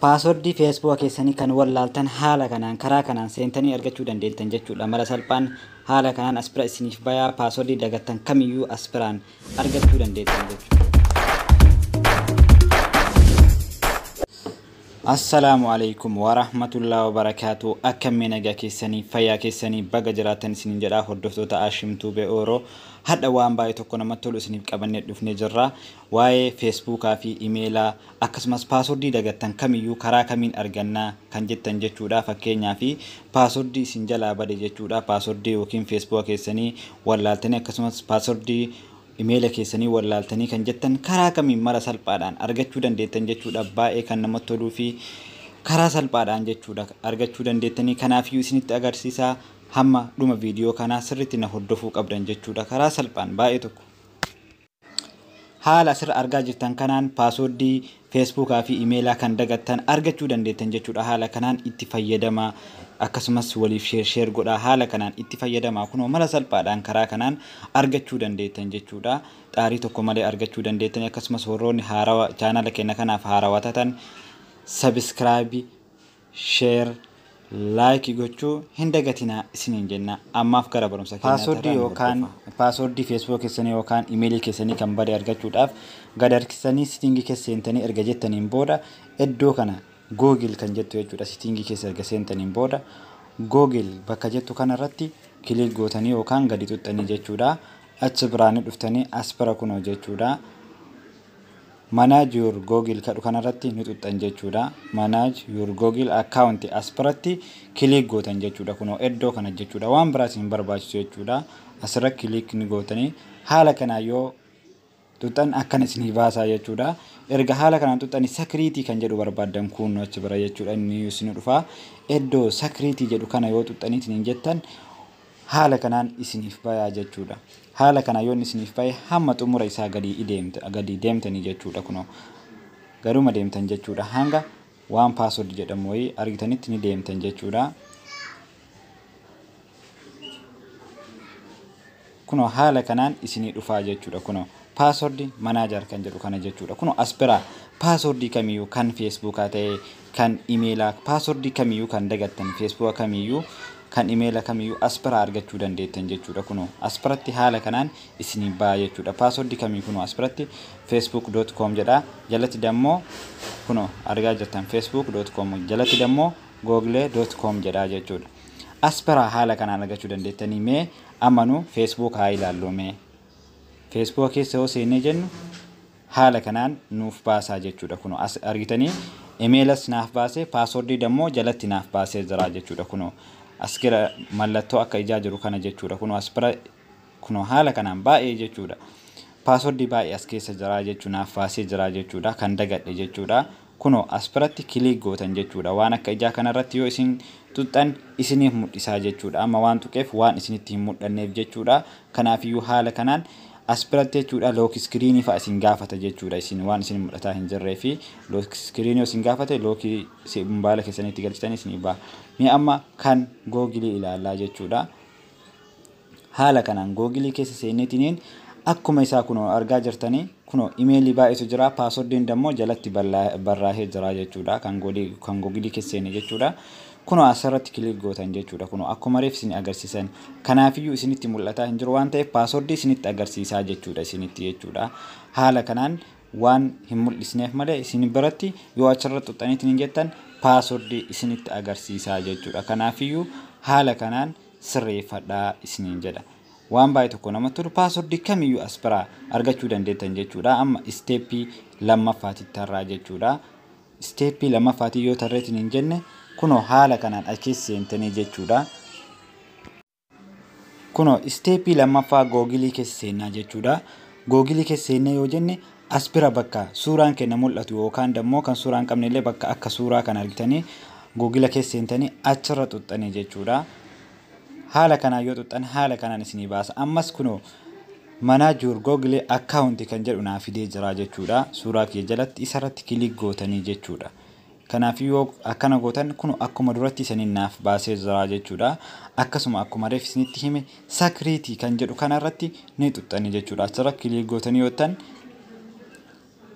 Paaswordii Feesbuuka keessanii kan wallaaltan haala kanaan karaa kanaan seentanii argachuu dandeettan jechuudha. Mala salphaan haala kanaan as bira isiniif bayaa, paaswordii dagattan kamiyyuu as biraan argachuu dandeettan jechuudha. Assalaamu alaikum warahmatullahi wabarakaatu. Akkamii nagaa keessanii, fayyaa keessanii, baga jiraattan isiniin jedhaa hordoftoota Ashimtuu Be'ooroo. Hadha waan baay'ee tokko namatti tolu isiniif qabannee dhufnee jirra. Waa'ee Feesbuukaa fi imeelaa akkasumas paaswordii dagattan kamiyyuu karaa kamiin argannaa kan jettan jechuudha. Fakkeenyaa fi paaswordii isin jalaa bade jechuudha. Paaswordii yookiin Feesbuuka keessanii wallaaltanii akkasumas paaswordii imeela keessanii wallaaltanii kan jettan karaa kamiin mala salphaadhaan argachuu dandeettan jechuudha. Baay'ee kan namatti toluu fi karaa salphaadhaan jechuudha argachuu dandeettanii. Kanaafiyyuu isinitti agarsiisaa, hamma dhuma viidiyoo kanaa sirriitti na hordofuu qabdan jechuudha. Karaa salphaan baay'ee tokko. Haala asirra argaa jirtan kanaan paaswordii Feesbuukaa fi imeelaa kan dagattan argachuu dandeettan jechuudha. Haala kanaan itti fayyadamaa, akkasumas waliif share share godhaa, haala kanaan itti fayyadamaa. Kunoo mala salphaadhaan karaa kanaan argachuu dandeettan jechuudha. Xaarii tokko malee argachuu dandeettan. Akkasumas warroonni haarawaa chaanala keenya kanaaf haarawaa taatan subscribe, share, like gochuu hin dagatinaa isiniin jenna. Ammaaf gara barumsa keenyaa. Paaswordii yookaan paaswordii Feesbuuk keessanii yookaan imeelii keessanii kan bade argachuudhaaf gad harkisanii setting keessa seentanii erga jettaniin booda iddoo kana Google kan jettu jechuudha. Setting keessa erga seentaniin booda Google bakka jettu kanarratti click gootanii yookaan gadi xuxxanii jechuudha. Achi biraanii dhuftanii as bira kunoo jechuudha. "Manage your Google" kadhu kanarratti ni xuxxan jechuudha. "Manage your Google account" as biratti click gootan jechuudha. Kunoo iddoo kana jechuudha. Waan biraas hin barbaachisu jechuudha. Asirra click ni gootanii haala kanaa yoo xuxxan akkana isinii baasaa jechuudha. Erga haala kanaan xuxxanii security kan jedhu barbaaddan kun achi bira jechuudha. Inni isin dhufaa. Iddoo security jedhu kana yoo xuxxaniitiin hin jettan haala kanaan isiniif bayaa jechuudha. Haala kanaan yoo inni isiniif baye hamma xumura isaa gadi deemtanii jechuudha kunoo. Garuma deemtan jechuudha. Hanga waan password jedhamu wayii argitanitti ni deemtan jechuudha. Kunoo haala kanaan isinii dhufaa jechuudha kunoo. "Password manager" kan jedhu kana jechuudha. Kunoo as biraa paaswordii kamiyyuu kan Feesbuukaa ta'e, kan imeelaa, paaswordii kamiyyuu kan dagattan, Feesbuuka kamiyyuu, kan imeela kamiyyuu as biraa argachuu dandeettan jechuudha. Kunoo as biratti haala kanaan isinii ba'a jechuudha. Paaswordii kamiyyuu kunoo as biratti facebook.com jedha. Jalatti dammoo kunoo argaa jirtan facebook.com, jalatti dammoo google.com jedha jechuudha. As biraa haala kanaan argachuu dandeettanii. Mee amma nu Facebook haa ilaallu mee. Facebook keessa yoo seennee jennu haala kanaan nuuf baasaa jechuudha. Kunoo as argitanii imeelas naaf baasee, paaswordii dammoo jalatti naaf baasee jira jechuudha. Kunoo as gara mallattoo akka ijaa jiru kana jechuudha. Kunoo as bira kunoo haala kanaan baay'ee jechuudha. Paaswordii baay'ee as keessa jira jechuu naaf baasee jira jechuudha. Kan dagadhe jechuudha. Kunoo as biratti click gootan jechuudha. Waan akka ijaa kanarratti yoo isin xuxxan isiniif mul'isaa jechuudha. Amma waan tuqeef waan isinitti hin mul'anneef jechuudha. Kanaafiyyuu haala kanaan as biratti jechuudha lock screen fa'a isin gaafata jechuudha. Isin waan isin mul'ataa hin jirree fi lock screen yoo isin gaafate lock mobaayila keessanitti galchitanii isinii ba'a. Mee amma kan Google ilaallaa jechuudha. Haala kanaan Google keessa seenneetiniin akkuma isaa kunoo argaa jirtanii kunoo imeelii baay'eetu jira, paaswordiin dammoo jalatti barraa'ee jira jechuudha. Kan Google keessa seenne jechuudha. Kunoo asirratti click gootan jechuudha. Kunoo akkuma reef isin agarsiisan, kanaafiyyuu isinitti mul'ataa hin jiru waan ta'eef paaswordii isinitti agarsiisaa jechuudha isinitti jechuudha. Haala kanaan waan hin mul'isneef malee isin biratti yoo achirra xuxxaniitiin hin jettan paaswordii isinitti agarsiisaa jechuudha. Kanaafiyyuu haala kanaan sirreeffadhaa isiniin jedha. Waan baay'ee tokko namatti tolu, paaswordii kamiyyuu as biraa argachuu dandeettan jechuudha. Amma step lammaffaatitti tarraa jechuudha. Step lammaffaatii yoo tarreetiin hin jenne kunoo haala kanaan as keessa seentanii jechuudha. Kunoo step lammaffaa Google keessa seennaa jechuudha. Google keessa seennee yoo jenne as bira bakka suuraan keenya mul'atu yookaan dammoo kan suuraa hin qabne illee bakka akka suuraa kana argitanii Google keessa seentanii achirra xuxxanii jechuudha. Haala kanaan yoo xuxxan haala kanaan isinii baasa. Ammas kunoo "Manage your Google account" kan jedhu naa fidee jira jechuudha. Suuraa kiyya jalatti isarratti click gootanii jechuudha. Kanaaf yoo akkana gootan kun akkuma duratti isiniin naaf baasee jira jechuudha. Akkasuma akkuma reef isinitti hime security kan jedhu kanarratti ni xuxxanii jechuudha. Achirra click gootanii yoo ta'an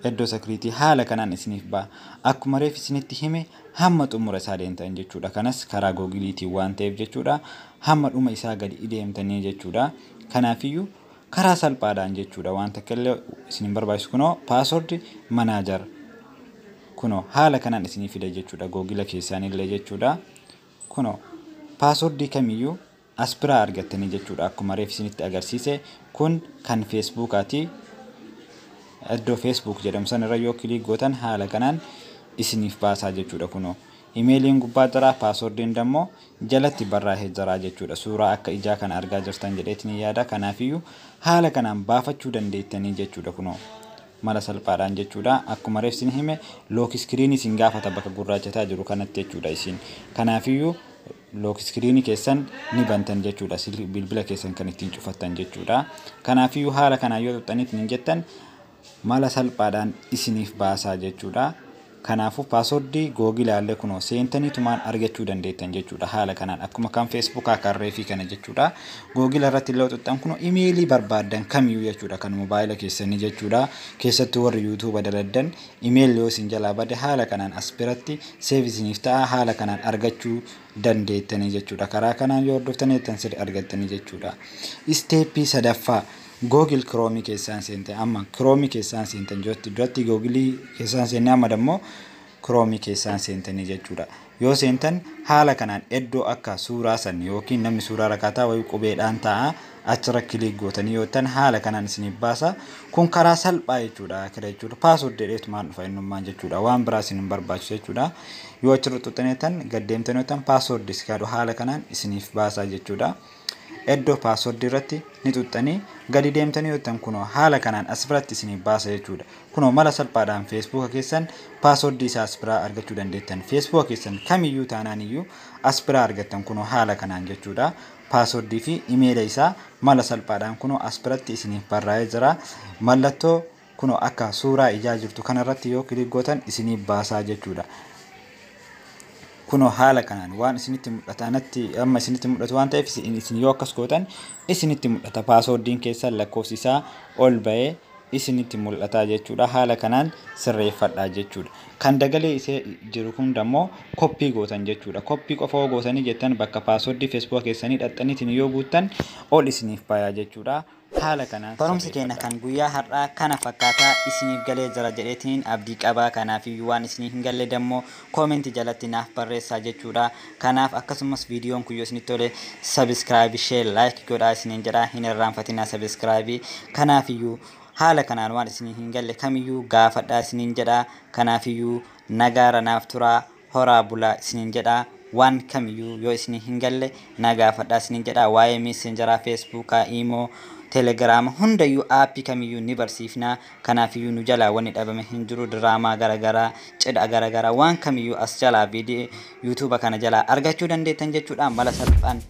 Iddoo security haala kanaan isiniif ba'a. Akkuma reef isinitti hime hamma xumura isaa deemtan jechuudha. Kanas karaa Googiliitiin waan ta'eef jechuudha. Hamma dhuma isaa gadi deemtanii jechuudha. Kanaafiyyuu karaa salphaadhaan jechuudha. Waan takka illee isin hin barbaachisu. Kunoo password manager kunoo haala kanaan isinii fida jechuudha. Googila keessaanillee jechuudha. Kunoo passwordii kamiyyuu as biraa argattanii jechuudha. Akkuma reef isinitti agarsiise kun kan Feesbuukaati. Iddoo Facebook jedhamu sanarra yoo click gootan haala kanaan isiniif baasaa jechuudha. Kunoo imeeliin gubbaa jira, passwordiin immoo jalatti barraa'ee jira jechuudha. Suuraa akka ijaa kana argaa jirtan jedheetiin yaada. Kanaafiyyuu haala kanaan baafachuu dandeettanii jechuudha. Kunoo mala salphaadhaan jechuudha. Akkuma reef isin hime lock screenii isin gaafata bakka gurraachataa jiru kanatti jechuudha isin. Kanaafiyyuu lock screenii keessan ni bantan jechuudha. Bilbila keessan kan ittiin cufattan jechuudha. Kanaafiyyuu haala kanaan yoo tuqxaniitiin hin jettan mala salphaadhaan isiniif baasaa jechuudha. Kanaafuu passwordii Googilaallee kunoo seentaniitumaan argachuu dandeettan jechuudha. Haala kanaan akkuma kan Feesbuukaa kan reefii kana jechuudha. Googila irratti illee tuqxan kunoo imeelii barbaaddan kamiyyuu jechuudha. Kan mobaayila keessanii jechuudha. Keessattuu warri YouTubea daladdan imeelli yoo isin jalaa bade haala kanaan as biratti save isiniif ta'a, haala kanaan argachuu dandeettanii jechuudha. Karaa kanaan yoo hordoftanii jettan sirri argattanii jechuudha. Steppii sadaffaa, Google Chromeii keessaan seente. Amma Chromeii keessaan seentan duratti Googilii keessaan seenne, amma dammoo Chromeii keessaan seentanii jechuudha. Yoo seentan haala kanaan iddoo akka suuraa san yookiin namni suuraa rakkataa wayii qubeedhaan taa'a, achirra click gootanii yoo ta'an haala kanaan isiniif baasa. Kun karaa salphaa jechuudha. Kana jechuudha password jedheetumaan dhufa innummaan jechuudha. Waan biraa isin hin barbaachisu jechuudha. Yoo achirra xuxxaneetan gad deemtanii yoo ta'an password iskaadhu haala kanaan isiniif baasaa jechuudha. Iddoo passwordii irratti ni xuxxanii gadi deemtanii yoo ta'an kunoo haala kanaan as biratti isiniif baasa jechuudha. Kunoo mala salphaadhaan Feesbuuka keessan passwordii isaa as biraa argachuu dandeettan. Feesbuuka keessan kamiyyuu taanaan iyyuu as biraa argattan kunoo haala kanaan jechuudha. Passwordii fi imeela isaa mala salphaadhaan kunoo as biratti isiniif barraa'ee jira. Mallattoo kunoo akka suuraa ijaa jirtu kanarratti yoo click gootan isiniif baasaa jechuudha. Kunoo haala kanaan waan isinitti mul'ata anatti amma isinitti mul'atu waan ta'eef isin yoo akkas gootan isinitti mul'ata, passwordiin keessan lakkoofsi isaa ol ba'ee isinitti mul'ata jechuudha. Haala kanaan sirreeffadhaa jechuudha. Kan dagalee isee jiru kun dammoo copy gootan jechuudha. Copy qofa yoo gootanii jettan bakka passwordii Feesbuuka keessanii dhaxxaniitiin yoo guuttan ol isiniif bayaa jechuudha. Haala kanaan Barumsi keenya kan guyyaa har'aa kana fakkaataa isiniif galee jira jedheetiin abdii qabaa. Kanaaf iyyuu waan isiniif hin galle dammoo commentii jalatti naaf barreessaa jechuudha. Kanaaf akkasumas viidiyoon kun yoo isinitti tole subscribe, share, like godhaa isiniin jedhaa, hin irraanfatinaa subscribe. Kanaaf iyyuu haala kanaan waan isiniif hin galle kamiyyuu gaafadhaa isiniin jedhaa. Kanaaf iyyuu nagaara naaf turaa, horaa bulaa isiniin jedhaa. Waan kamiyyuu yoo isinii hin galle na gaafadhaa isiniin jedhaa. Waa'ee Messengeraa, Feesbuukaa, Iimoo, Teelegiraama hundayyuu appii kamiyyuu ni barsiifnaa. Kanaafiyyuu nu jalaa wanni dhabame hin jiru. Diraamaa garaagaraa, cidha garaagaraa, waan kamiyyuu as jalaa viidiyoo YouTubea kana jalaa argachuu dandeettan jechuudha mala salphaan.